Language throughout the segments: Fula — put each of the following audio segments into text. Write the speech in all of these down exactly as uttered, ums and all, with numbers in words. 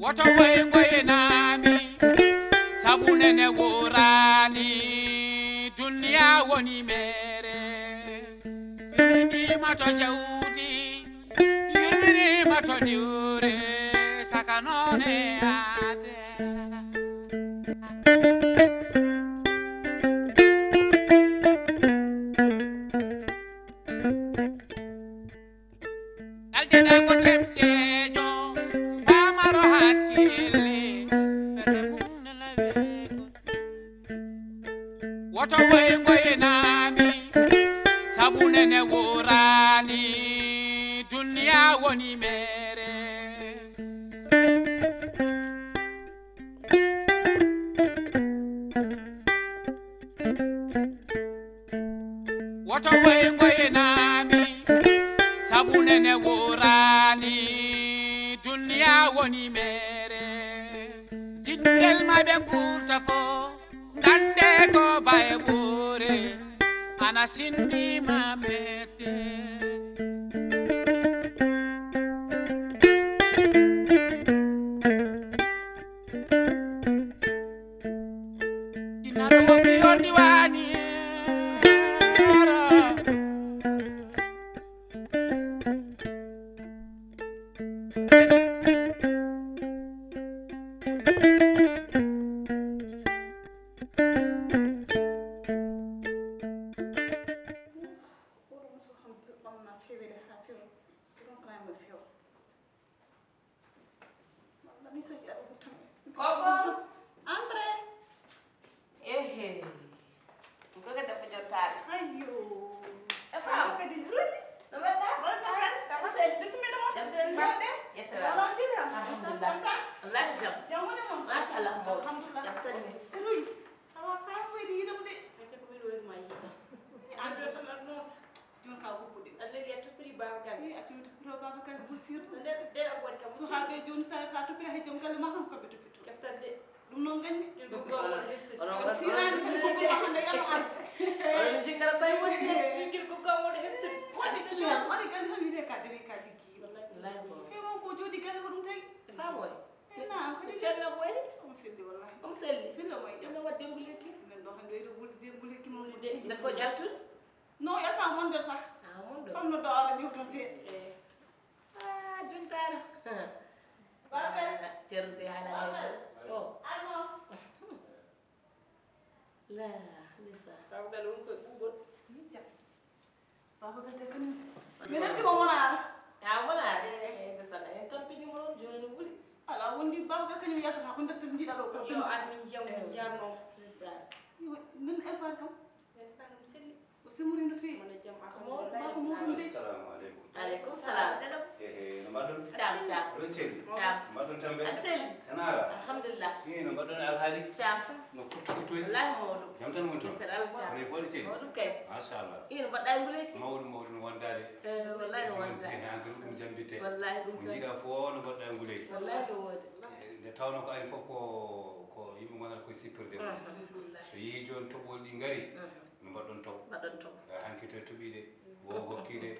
Woto woy ngoynaami, sabu nene wooraani, duniya woni meere. Yurminiima to jawdi, yurminiima to diwre, saka noone aade. Ɗaldeɗa ko ceɓɗeejo, paamaro hakkille, ɓernde mum nana weeɓo. Woto woy ngoynaami, sabu nene wooraani, duniya woni meere. Woto woy ngoynaami, sabu nene wooraani, duniya woni meere. Jinngel ma ɓe nguurta fo, ngannde ko baye ɓuure, ana sinni ma mette. Jinnaɗo woppi on diwaani. Oɗo muso kam ɓamna fewede ha fewa. Ɗum kana mo fewa. Walla mi sañi aɗa huttami. Koko. Entrée. Ehe. Ko ka debbo jontaade. Ayyo. E fam. Kadi ruy. No mbaɗɗa? Bisimilla ma. Jam seen. Mbaɗɗe. Yettere. Wala jeli am. Alhamdulillah. Wallahi jam. Jam woni ma. Machallah mawɗo. Alhamdulillah. Jam tan ni. Ruy. Awa fam wayde yiɗam de. Ante ko min wayde ma yiɗde. Ante tan aduna o sa. Joni ka woppude. Aɗa leli a toppiri Baaba Galle. Ii, a toppiri Baaba Galle, bul sirde. Nder, nder a waɗi kam. Suhaaɓe jooni sa, sa toppira he joom galle ma tan ko kamɓe toppito. Caftal de. Ɗum noon gañi. Ɓe ko gommo ɗo heftude. Sirani kadi ko jooma hannde yalla arde. Onon jingara koye mon de. Ɓe ko gommo ɗo heftude. Waɗi, waɗi galle tan wiyete ka dewi ka liggi. Wallahi ko. Ke won ko jooɗi galle ko ɗum tawi. E fam oy. Ina am kadi. Ceerno ko woni? Omo selli wallahi. Omo selli. Selli omo e jam. Ina waɗde nguleyki. Nden ɗo hannde wayde wulde nguleyki noon. Wulde, nden ko jaltude? No, yalta mon nder sah. Ah, mon ɗo. Fam no dawara ni hoto seeɗa. Eh. Ah, Juntara. Babe. Ah, Ceerno de haala. Babe. O. Arno. La, ndeysaan. Tawgal woni koye ɓuuɓol. Min jam. Baaba Galle kañum. Mi natti ko wonaa. Ah, wonaa? Eh. Eh, ndeysaan, en tampini mo ɗon, jooni no wuli. Alaa, wondi Baaba Galle kañum yaltata ko nder tan njiɗa ɗo ko. Yo, ar min jam, min jarno. Ndeysaan. Yo, nden effort kam? Min faam selli. O semmori no feewi. Wona jam, alhamdulillah. Ko mawɗo, mawɗo ɗum de. Assalamu aleykum. Aleykum salam. Ehe, no mbaɗɗon? Cam, cam. Oɗon celli? Cam. Mbaɗɗon tambe? A selli. Tanaara? Alhamdulillah. Ii, no mbaɗɗon e alhaali? Cam. No kuttu kuttoy? Wallahi mawɗo. Jam tan woni toon? Jam tan, Allah cam. Kono e fooɗi celli? Mawɗum kay. Machallah. Ii, no mbaɗɗa e nguleyki? Mawɗum, mawɗum no wondaade. Eh, wallahi no wondaade. Haa kadi ɗum jambitee. Wallahi ɗum tan. Ko njiɗa fof no mbaɗɗa e nguleyki? Wallahi no woodi. Eh, nde tawno ko ari fof ko, ko yimɓe ngonata koye sippirde. Mhm. So yii jooni toɓooli ɗi ngari, mhm. No mbaɗɗon taw? Mbaɗɗon taw. Eh, hanki to toɓiiɗe, wo hokkiiɗe,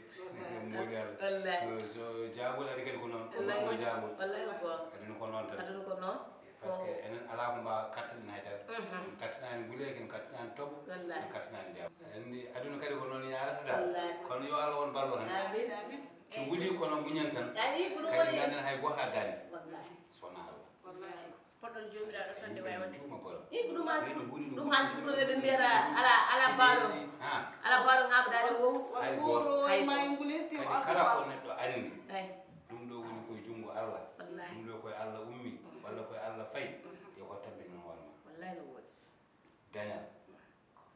moƴƴal. Wallahi. Eh, so jaagol ari kadi ko noon, ko wallahi. Mbaɗɗo jaagol. Wallahi ko goonga. Aduna ko noon tan. Aduna ko noon. Parce que enen alaa ko mbaawa kattanen hay dara. Mhm. En kattanaani nguleyki, en kattanaani toɓo, wallahi. En kattanaani jaagol. Anndi aduna kadi ko noon yaarata dal. Wallahi. Kono yo Allah won ballo tan. Amin, amin. So wuli kono muñen tan. Ayi, ko ɗum kadi woni. Ngannden hay gooto addaani. Wallahi. So wonaa Allah. Wallahi. Poɗɗon joomiraaɗo tan nde waawi waɗde. Juuma gora. Ii, ko ɗum an. Ɓe no nguri, no ɗum nguri, an no nguri, ɗum ɓe mbiyata no nguri. Ala, ala baaɗo. Ha. Ala baaɗo ŋaaɓdaade wow. Hay gooto. Hay gooto. Kadi kala ko neɗɗo anndi. Eyi. Ɗum ɗo woni koye junngo Allah. Wallahi. Ɗum ɗo koye Allah ummi, mhm. Walla koye Allah fayi. Mhm. Yo ko tabbitino hoore ma. Wallahi no woodi. Dañal,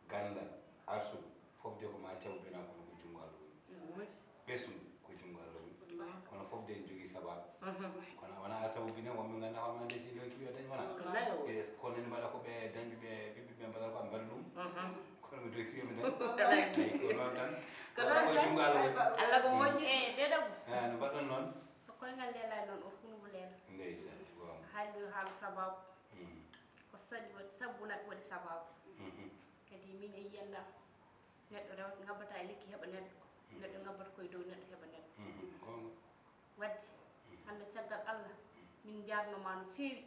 ganndal, arsugu, fof de ko ma cabu bina kono ko junngo Allah woni. No woodi. Ɓesngu ko junngo Allah woni. Wallahi. Kono fof de ene jogii sabaabu. Mhm. Kono a wonaa a sabu bina, wonɓe ngannduɗaa hoore ma nde si ndoki yo dañ wonaa. Wallahi. Est-ce que kono ene mbaɗa ko ɓe dañɓe ɓe ɓiɓɓe ɓe mbaɗa ko ɓe mbaɗa ɗum? Mhm. Kono mi doki mi dañ. Wallahi. Ko noon tan. Ko noon tan. Ko junngo Allah woni. Allah ko moƴƴi. Eh, deɗam. Ah, no mbaɗɗon noon? So koyngal leelaani noon, o hungo leela. Ndeysaan, goonga. Haalde yo haala sabaabu. Mhm. Ko saɗi waɗi, sabu wona waɗi sabaabu. Mhm. Kadi min e yiyannde am, neɗɗo rewata, ngabbata e lekki heɓa neɗɗo. Mhm. Neɗɗo ngabbata koye dow neɗɗo heɓa neɗɗo. Mhm. Goonga. Wadde, mhm. Hannde caggal Allah, mhm. Min njaarno ma no feewi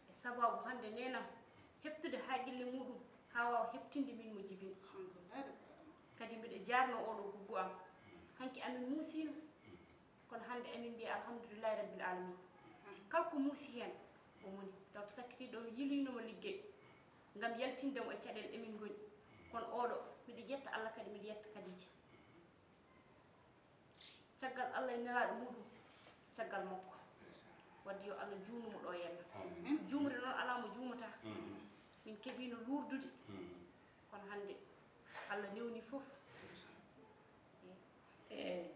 e sababu hannde neenam heɓtude haaqille muɗum haa waawa heɓtinde min mo jibini. Kadi mbiɗa jaarno oɗo guggu am. Hanki amin muusiino, kono hannde amin mbiya alhamdulillahi rabbil alamin. Kala ko muusi heen o moni, taw to sakkitiiɗo o yiloyno mo liggey ngam yaltinde mo e caɗeele ɗe min ngoni. Kono oɗo, mbiɗa yetta Allah, kadi mbiɗa yetta Kadija. Caggal Allah e nelaaɗo muɗum, caggal makko. Wadde yo Allah juutnu mo ɗo yalla. Juumre noon alaa mo juumata. Min keɓiino luurdude, kono hannde Allah newni fof. Eyi.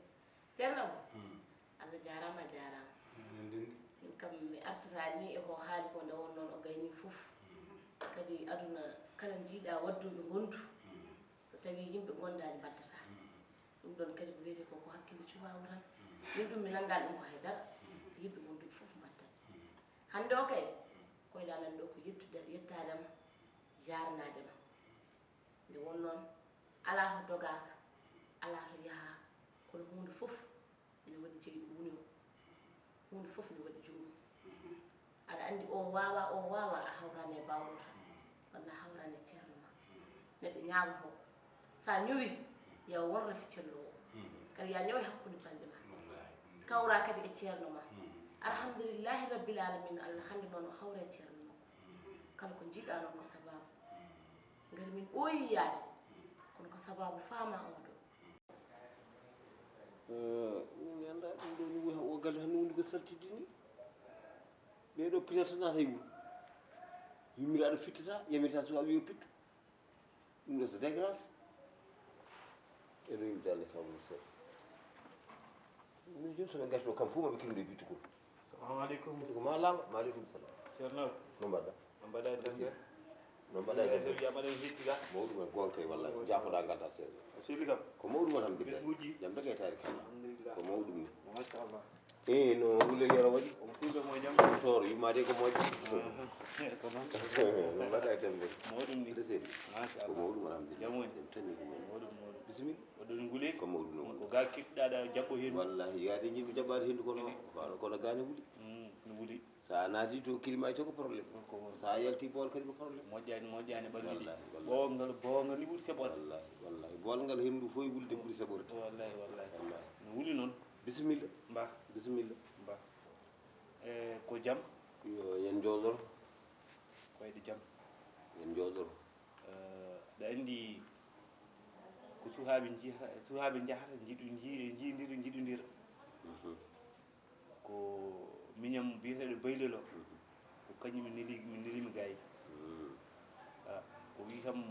Ceerno Abou, Allah jaaraama, a jaaraama. Min kam mi artata ni e ko haali ko nde won noon o gayni fof. Kadi aduna kala njiiɗa wadduɓe ngondu, so tawi yimɓe ngondaani mbaddata. Ɗum ɗon kadi ko wiyetee ko ko hakkille cuwaawu tan. Min ɗum mi nanngaani ɗum ko hay dara. Yimɓe ngonduɓe fof mbaddani. Hannde o kay, koyɗa men ɗo ko yettude, yettaade ma, jaarnaade ma. Nde won noon, alaa to dogaaka, alaa to yahaaka, kono huunde fof ene waɗi jeyɗo woni o. Huunde fof ene waɗi junngo. Aɗa anndi o waawaa, o waawaa, a hawraani e baawɗo tan, walla a hawraani e ceerno ma. Neɗɗo ñaagoto, so a ñowi, yo won rafi cello o. Kadi yo a ñowe hakkunde balɗe ma. Kawra kadi e ceerno ma. Alhamdulillahi rabbil alamin, Allah hannde noon o hawre e ceerno makko. Kala ko njiɗa noon ko sababu. Ngari min ɓooyi yaade, kono ko sababu faama on ɗo. Min annda ɗum ɗo ni woni o galle tan woni ko saltidde ni. Ɓeɗo pinata nata e wuro. Yummiraɗo fittata, yamirta sukaɓe yo pittu. Ɗum ɗo so dégrâce. Eɗo yimde Allah tawno seeɗa. Min joni soɓe gasi ɗo kam fof maɓe kirdo e bittu kol. Salamu aleykum. Ko ma lama. Maaleykum salam. Ceerno. No mbaɗɗa? No mbaɗɗa e tampere? No mbaɗɗa e tampere? Yamaɗen hitti ga. Mawɗum en gonkay walla jaafoɗa ngalɗa seeɗa. A selli kam. Ko mawɗum alhamdulillah. Bisuuji. Jam daga e taari kala. Alhamdulillah. Ko mawɗum ni. Machallah. E no wulle yoro waɗi? Omo suuɗa mo e jam. Tooro yummaade ko moƴƴo. Ko noon. No mbaɗɗa e tampere? Mawɗum ni. Nde seeɗa. Machallah. Ko mawɗum alhamdulillah. Jam woni. Jam tanni ko mawɗum. Mawɗum mawɗum. Bisimilla. Waɗɗo no nguli? Ko mawɗum no waɗi. Ko ga kiɗɗaɗa jaɓɓo hendu. Wallahi yaade jiɗmi jaɓɓaade hendu kono faano kono gane wuli. No wuli. Sa naati to kirima to ko problème. Sa yalti bool kadi ko problème. Moƴƴani moƴƴani ɓalli. Wallahi wallahi. Boongal boongal ni ɓuri seɓol. Wallahi wallahi bool ngal hendu fof e wulde ɓuri seɓorde. Wallahi wallahi. Wallahi. No wuli noon. Bisimilla. Mba. Bisimilla. Mba. E ko jam? Yo yen jooɗor. Koyɗe jam. Yen jooɗor. Aɗa anndi ko suhaaɓe njiyata, suhaaɓe njahata, njiɗu, nji-, njiidira, njiɗondira. Ko miñam biyeteeɗo Baylel o, ko kañum mi neli, mi nelimi gay. O wii kam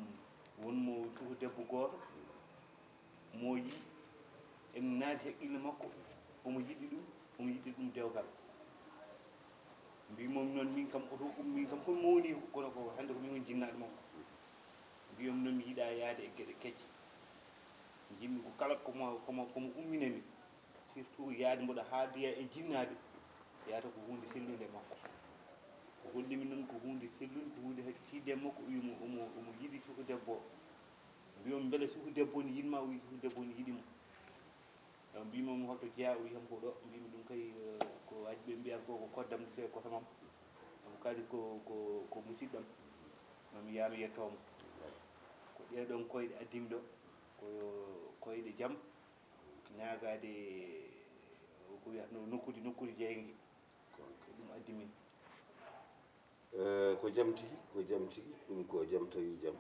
won mo suku debbo gooto, mooji en naati haqqille makko, omo yiɗi ɗum, omo yiɗi ɗum dewgal. Mbimomi noon min kam oto ɗum min kam kono mawni kono ko hannde ko min woni jinnaaɗo makko. Mbiyam noon mi yiɗaa yahde e geɗe kecce. Njiɗmi ko kala ko mo ko mo ko mo umminani, surtout yahde mboɗo haaldoya e jinnaaɓe, yahata ko huunde sellunde e makko. O hollimi noon ko huunde sellunde, ko huunde haɗi tiiɗde e makko, o wiyi mo omo omo yiɗi suka debbo o. Mbiyam mbele suka debbo o ne yiɗ ma, o wiyi suka debbo o ne yiɗi mo. Mbimi mo holto jeyaa, o wi kam ko ɗo. Mbimi ɗum kay ko waji ɓe mbiyata ko ko koddam, ɗum fee koto mam. Ɗum kadi ko ko ko musiɗɗam. Mami yaa mi yetto mo. Ko ɗee ɗoon koyɗe addimi ɗo, ko koyɗe jam, ñaagaade ko wiyatnoo nokkuuji nokkuuji jeynge. Ko ɗum addi min. Ko jam tigi, ko jam tigi, ɗum ko jam tawi jam.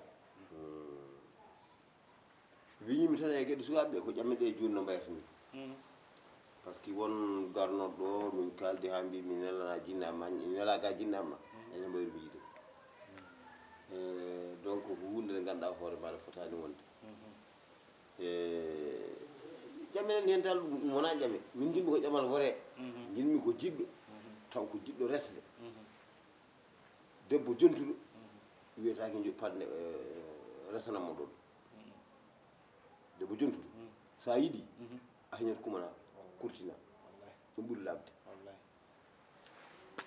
Wiñimi tan e geɗe sukaaɓe ɓe, ko ƴamme ɗe jooni no mbayata ni. Par ce que won garnoɗo ɗo min kaldi haa mbi mi nelana jinna ma, mi nela ga jinna ma. Ene mbayru mi yiɗum. Donc ko hunde nde ganduɗa hoore maɗa fotani wonde. Ƴame nan hen tal ɗum wona ƴame, min jinmi ko ƴamal wore. Jinmi ko jiɗɗo, taw ko jiɗɗo resde. Debbo jontuɗo wiyetake jo paɗne resana mo ɗon. Debbo jontuɗo sa yiɗi a heñat kumana, kurtina. Ɗum ɓuri labde.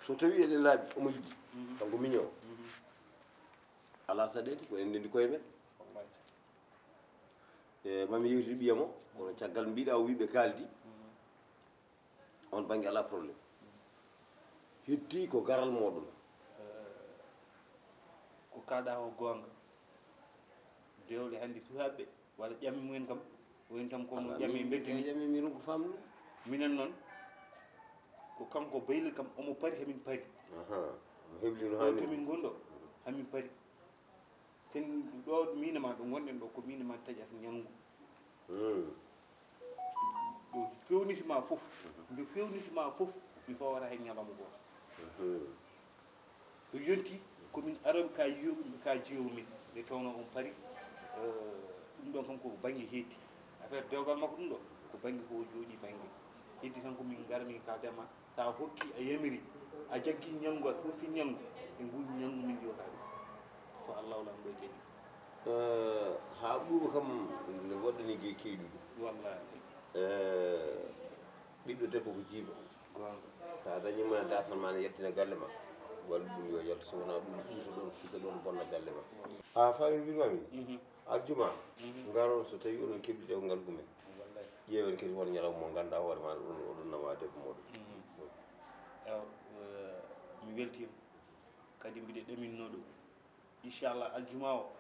So tawi eɗen laaɓi omo yiɗi kanko miño o, ala saɗede ko en ndendi koye men. E mami yewtide ɓiyam o, kono caggal mbiɗa o wiɓe kaldi. Bannge alaa problème. Heddi ko garal mooɗon. Ko kaaɗaa o goonga. Dewle hannde suhaaɓe walla ƴami mumen kam woni kam ko mo ƴami mbeddi ni. Ƴami mi ɗum ko famɗum. Minen noon ko kanko baylii kam omo pari hamin pari. Aha. Mo heblino Ɗo hamin. Min gonɗo hamin pari. Sen ɗo miina ma ɗo gonɗen ɗo ko miina ma taƴat ñalngu. Hmm. Ɗo fewniti ma fof. Nde fewniti ma fof mi fawata heen ñalawma gooto. Hmm. So yonti komin aroɓe ka yiyoɓe ka jiyowo min nde tawno on pari. Ɗum ɗon kam ko bannge heddi affaire dewgal makko ɗum ɗo ko bannge ko o jooɗi bannge heddi tan ko min ngara min kaldema. Sa hokki a yamiri a jaggi ñalngu a tofti ñalngu e ngu ñalngu min jewta ɗum. Ko allahu lamɗo jaɓi. Haa ɓuuɓa kam ne woɗɗani gey keyɗuɗo. Wallahi. Ɓiɗɗo debbo ko jiiba. Gonga. Sa dañi mona dasal ma ne yettina galle ma. Waɗi ɗum yo yaltu so wona ɗum ɓuuta ɗon fisa ɗon bonna galle ma. Ha fawi mbirma min aljuma ngaron so tawi oɗon keɓli ɗewgal gumen. Wallahi. Ƴeewen kadi won ñalawma mo ganduɗa hoore ma ɗum oɗon nawa debbo moɗon. Ewa. Mi weltima kadi mbiɗe ɗaminno ɗum. Inchallah aljuma o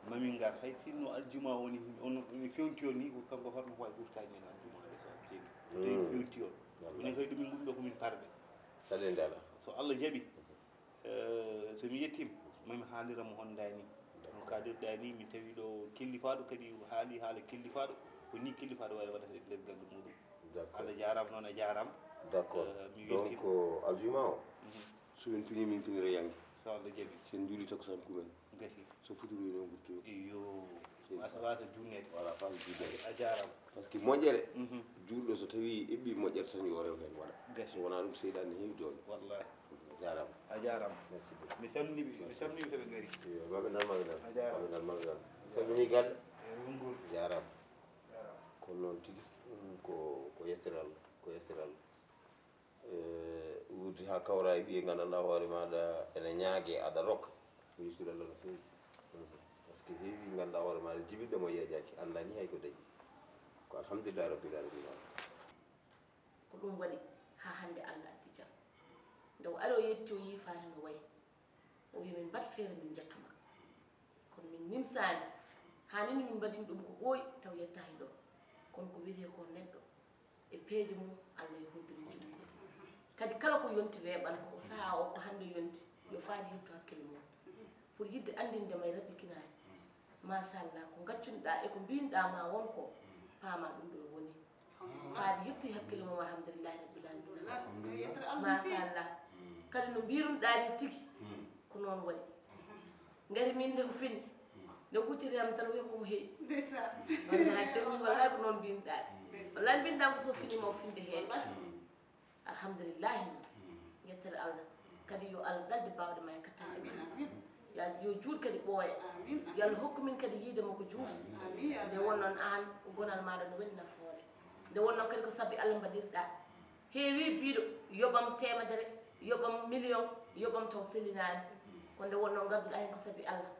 mamin ngar hay sinno aljuma woni on fewti on ni ko kanko hoto ko wawi ɓurtani men aljuma o so tawi fewti on. Minen kadi ɗumin ɓuɗɗo komin parɓe. Saɗede ala. So allah jaɓi. So mi yettima mami haalira mo honda ni no kadirɗa ni mi tawi ɗo kellifaɗo kadi haali haala kellifaɗo ko ni kellifaɗo wawi waɗata e nder galle muɗum. D'accord. Allah jarama noon a jarama. D'accord. Mi Donc weltima. Aljuma o somin pini min pinira yanke. So allah jaɓi. Sen juuli takkusaan kumen. Gasi. So futuri noon gurtu. Iyo. Wasa wasa junnede. Voilà fam juuɗe. A jarama. Par ce que moƴƴere juulɗo so tawi eɓɓi moƴƴere tan yo rew hen waɗa. Gasi. So wona ɗum seyɗan ne heewi doole. Wallahi. Jarama. A jarama. Merci beaucoup. Mi salminiɓe mi salmini ɓe ɓe gari. Yo maɓe nan maɓe nan. A jarama. Maɓe nan maɓe nan. Salmini galle. E wonngol. Jarama. Kono noon tigi ɗum ko ko yettere Allah ko yettere Allah. Wuurdi haa kawra e ɓiye nganndanɗaa hoore maaɗa ene ñaage aɗa rokka. Ko yettude Allah no feewi. Par ce que heewi ngannduɗaa hoore maaɗa jibiɗo mo yeeƴaaki anndaa ni hay ko dañi. Ko alhamdulillahi rabbil alamina. Ko ɗum waɗi haa hannde Allah addi jam. Nde o ari o yetti o yii faati no wayi. O wi min mbaɗ feere min njattuma. Kono min nimsaani. Haa ni min mbaɗin ɗum ko ɓooyi taw yettaaki ɗo. Kono ko wiyetee ko neɗɗo e peeje mum Allah e humpito jum. Kadi kala ko yonti weeɓan ko o sahaa o ko hannde yonti yo faati heɓtu hakkille mum. Pour yidde anndinde ma e raɓɓikinaade. Machallah ko ngaccunɗaa e ko mbiinɗaa ma won ko paamaa ɗum ɗon woni. Faati heɓti hakkille mum alhamdulillahi rabbil alamina. Machallah kadi no mbirunɗaa ni tigi ko noon waɗi. Ngati min nde ko fini nde wuccete am tan wiya komo heeƴi. Ndeysaan. Wallaahi te min wallaahi ko noon mbinɗaa. Wallaahi mbinɗaa ko so finima o finde heeƴi. Alhamdulillahi noon. Yettere Allah kadi yo Allah ɗalde baawɗe ma e kattale ma. Ya yo juut kadi ɓooya. Yo Allah hokku min kadi yiide mo ko juuti. Nde won noon aan ko gonal maaɗa no weli nafoore. Nde won noon kadi ko sabi Allah mbaɗirɗaa. Heewi biiɗo yoɓam teemedere yoɓam million yoɓam taw sellinaani. Ko nde wonnoo ngarduɗaa heen ko sabi Allah.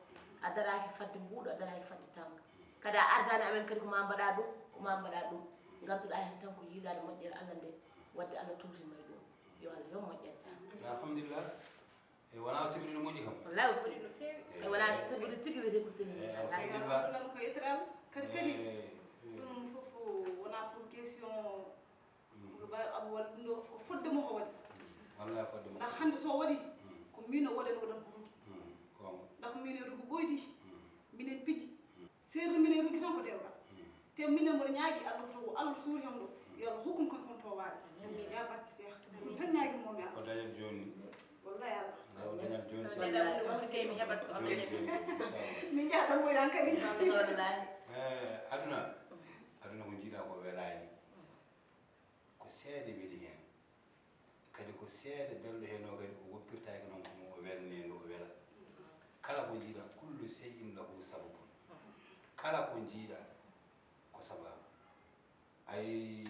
A daraaki fadde mbuuɗo a daraaki fadde tanga. Kadi a ardaani amen kadi ko ma mbaɗa ɗum ko ma mbaɗa ɗum. Ngarduɗaa heen tan ko yiilaade moƴƴere Allah nde wadde Allah towtima e ɗum. Yo Allah yoɓ moƴƴere tan. Alhamdulillah. E wona o sibri no moƴƴi kam. Wallahi o sibri no feewi. E wona sibri tigi wiyete ko sibri. Alhamdulillah. Ɗum ko yettere Allah kadi kadi. Ɗum fof wona pour question. Ko ba abu walla ɗum ɗo ko fodde mo o waɗi. Wallahi fodde mo. Ndax hannde so o waɗi ko min o waɗani waɗan ko rugi. Gonga. Ndax min e rugi ɓoydi. Minen piji. Seeɗa minen rugi tan ko dewɗa. Te minen mboɗo ñaagi Allah to ko Allah suuri hemɗo yo Allah hokkun kon kon to waɗa. Ya barke seex ɗum tan ñaagi momi Ko Allah. dañal joni ni. Wallahi Allah. Nda o dañal joni so. Ndeɗa woni woni kay mi heɓat so Allah jaɓi. Inchallah. Min jaha tan mboyɗan kadi. Wallahi. Eh, aduna aduna ko jiiɗa ko welani. Ko seeɗa weli heen. Kadi ko seeɗa belɗo heen o kadi o woppirtaaki noon ko mo o welnee ndu o wela. Kala ko njiiɗa kullu sey in lahu sababun. Kala ko njiiɗa ko sababu. Ay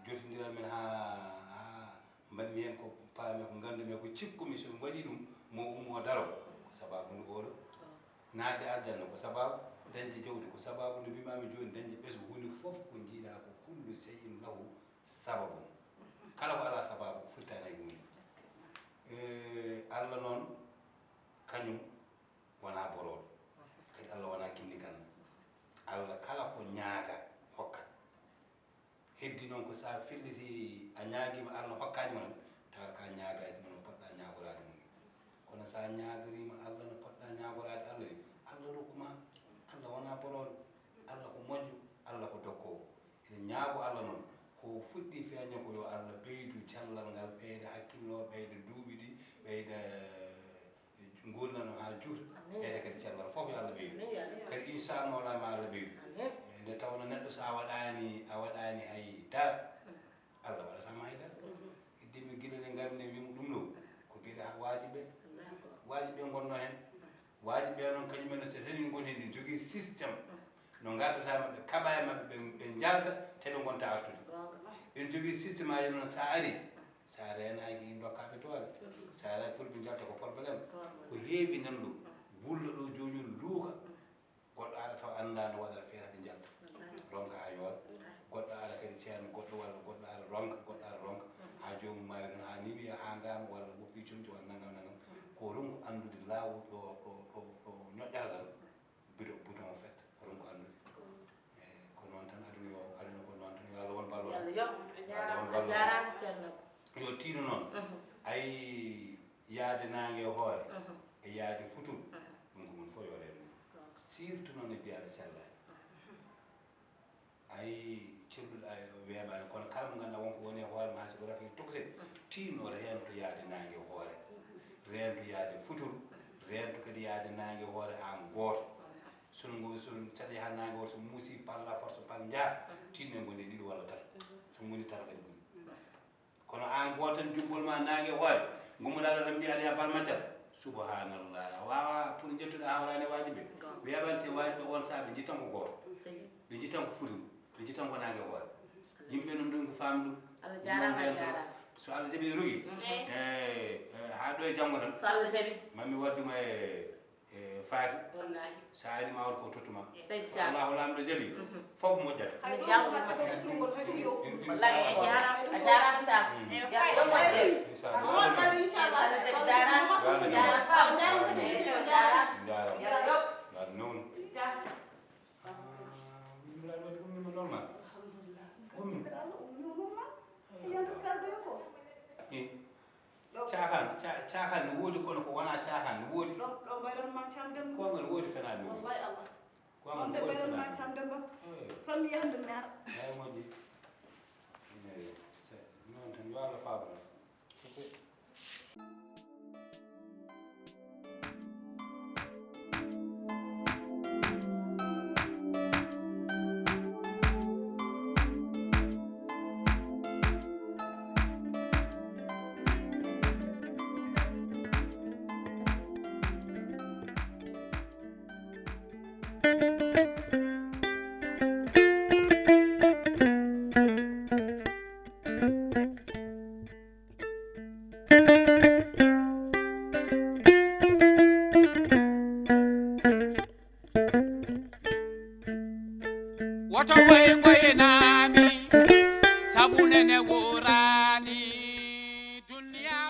jotondiral men haa haa mbaɗmi heen ko paami ko nganndumi ko cikkumi so mi waɗii ɗum mo ummo daro ko sababu ndu oɗo. Naatde aljanna ko sababu. Dañde jawdi ko sababu. Nde mbimaami jooni dañde ɓesngu. Huunde fof ko njiiɗa ko kullu sey in lahu sababun. Kala ko alaa So a filliti, a ñaagiima, Allah hokkaani ma tan, tawa ka ñaagaaki mo no poɗɗa ñaagoraade mo ni. Kono so a ñaagoriima Allah no poɗɗa ñaagoraade Allah ni, Allah rokkuma. Allah wonaa borooɗo. Allah ko moƴƴo, Allah ko dokkoowo. Ene ñaago Allah noon, ko fuɗɗi feeña ko yo Allah ɓeydu cellal ngal, ɓeyda hakkillo, ɓeyda duuɓi ɗi, ɓeyda, eh, nguurndam haa juuta, ɓeyda kadi cellal fof yo Allah ɓeydu. Kadi inchallah wala ma Allah ɓeydu. Eh, nde tawno neɗɗo so a waɗaani, a waɗaani hay dara, Allah waɗata ma hay dara. Idde mi gila nde ngarmi nde wimo ɗum ɗo, ko geɗe ha waajiɓe. Waajiɓe ngonno hen. Waajiɓe noon kañum en so reni ngoni hen, ɗi jogii système. No ngardata maɓɓe, kaɓa e maɓɓe, ɓe, ɓe njalta, te ɓe ngonta artude. Ene jogii système aji noon, so a ari, so a reenaaki, dokkaaɓe doole. So a reenaaki, pour ɓe njalta ko problème. Ko heewi nan ɗo, wulla ɗo, jooñol luuka. Goɗɗo ara taw anndaa no waɗata feere ɓe njalta. Ronka haa yoola. Goɗɗo ara kadi ceerno, goɗɗo walla goɗɗo ara ronka, goɗɗo ara ronka. Haa joomum maayi toon, haa ni wiya haa ngaama walla woppi comci walla nangam nangam. Ko ronku anndude laawol ɗo, ɗo, ɗo, ɗo ñoƴƴata tan. Bito, bouton o fetta, ko ɗum ko anndude. Eyi, ko noon tan aduna yo, aduna ko noon tan, yo Allah won ballo. Yo Allah yoɓ. Yo Allah won ballo. A jaaraama, Ceerno. Yo tiino noon. Mhm. Ay, yaade naange e hoore, mhm, e yaade futur, mhm, ɗum ko mum fof yo reen ɗum. Ɗum. Surtout noon e biyaɗo sellaani. Mhm. Ay, celluɗo ay weeɓaani, kono kala mo ngannduɗaa won ko woni e hoore ma, hay so ko rafi tokosel, mhm, tiinno reento yaade naange e hoore. Mhm. Reento yaade futur, mhm, reento kadi yaade naange e hoore aan gooto. Mhm. So ngo, so saɗa yaha naange hoore, so muusi par la force, par njaha, mhm, tinno e ngonde ɗiɗi walla tato. Mhm. So ngonde tato kadi ɓuri. Mhm. Kono aan gooto tan, jubbol ma naange hoore, ngummoɗaa ɗo tan mbiya aɗa yaha bal maccal. Subhanallah. A waawaa pour njettude hawraani e waajiɓe. Goonga. Weeɓante waajiɓe on saaha ɓe njitan ko gooto. Sey. Ɓe njitan ko furi, ɓe njitan ko naange hoore. Yimɓe noon ɗum ko faami ɗum. Allah jaaraama, a jaaraama. So Allah jaɓi rogi. Mhm. Eh, eh, haa ɗo e janngo tan. So Allah jaɓi. Mami waddu ma e E, Faati, wallaahi. So a ari ma won ko tottuma. Sey, so Allahu Laamɗo jaɓi, mhm, fof moƴƴata. Hay ɗum ko macca ko tungol, hay ɗum yo. Wallaahi, a jaaraama, a jaaraama, Saar. Mm. Yo Allah moƴƴe. Inchallah. Moƴƴata, inchallah. Allah jaɓi, jaaraama. Jaaraama. Jaaraama. Eyi, to, jaaraama. Jaaraama. Yo Allah yoɓ. Jaaraama noon. Jaaraama. Ah, Ibrahima waɗi ummiima normal. Alhamdulillah. Ummi. Allah ummiima normal. Yanta karɗo ko. Eh. Caaxaan, ca-, caaxaan no woodi, kono ko wonaa caaxaan no woodi. Ɗo, ɗo mbayron ma Caam Demba. Goonga no woodi, fenaande no woodi. Wallaay Allah. Goonga no woodi, fenaande no woodi. Wonde mbayron ma Caam Demba. Eey. Fammi yahde mi ara. Eey, moƴƴi. Eey, se-, noon tan, yo Allah faabo tan. Woto woy ngoynaami, sabu nene wooraani.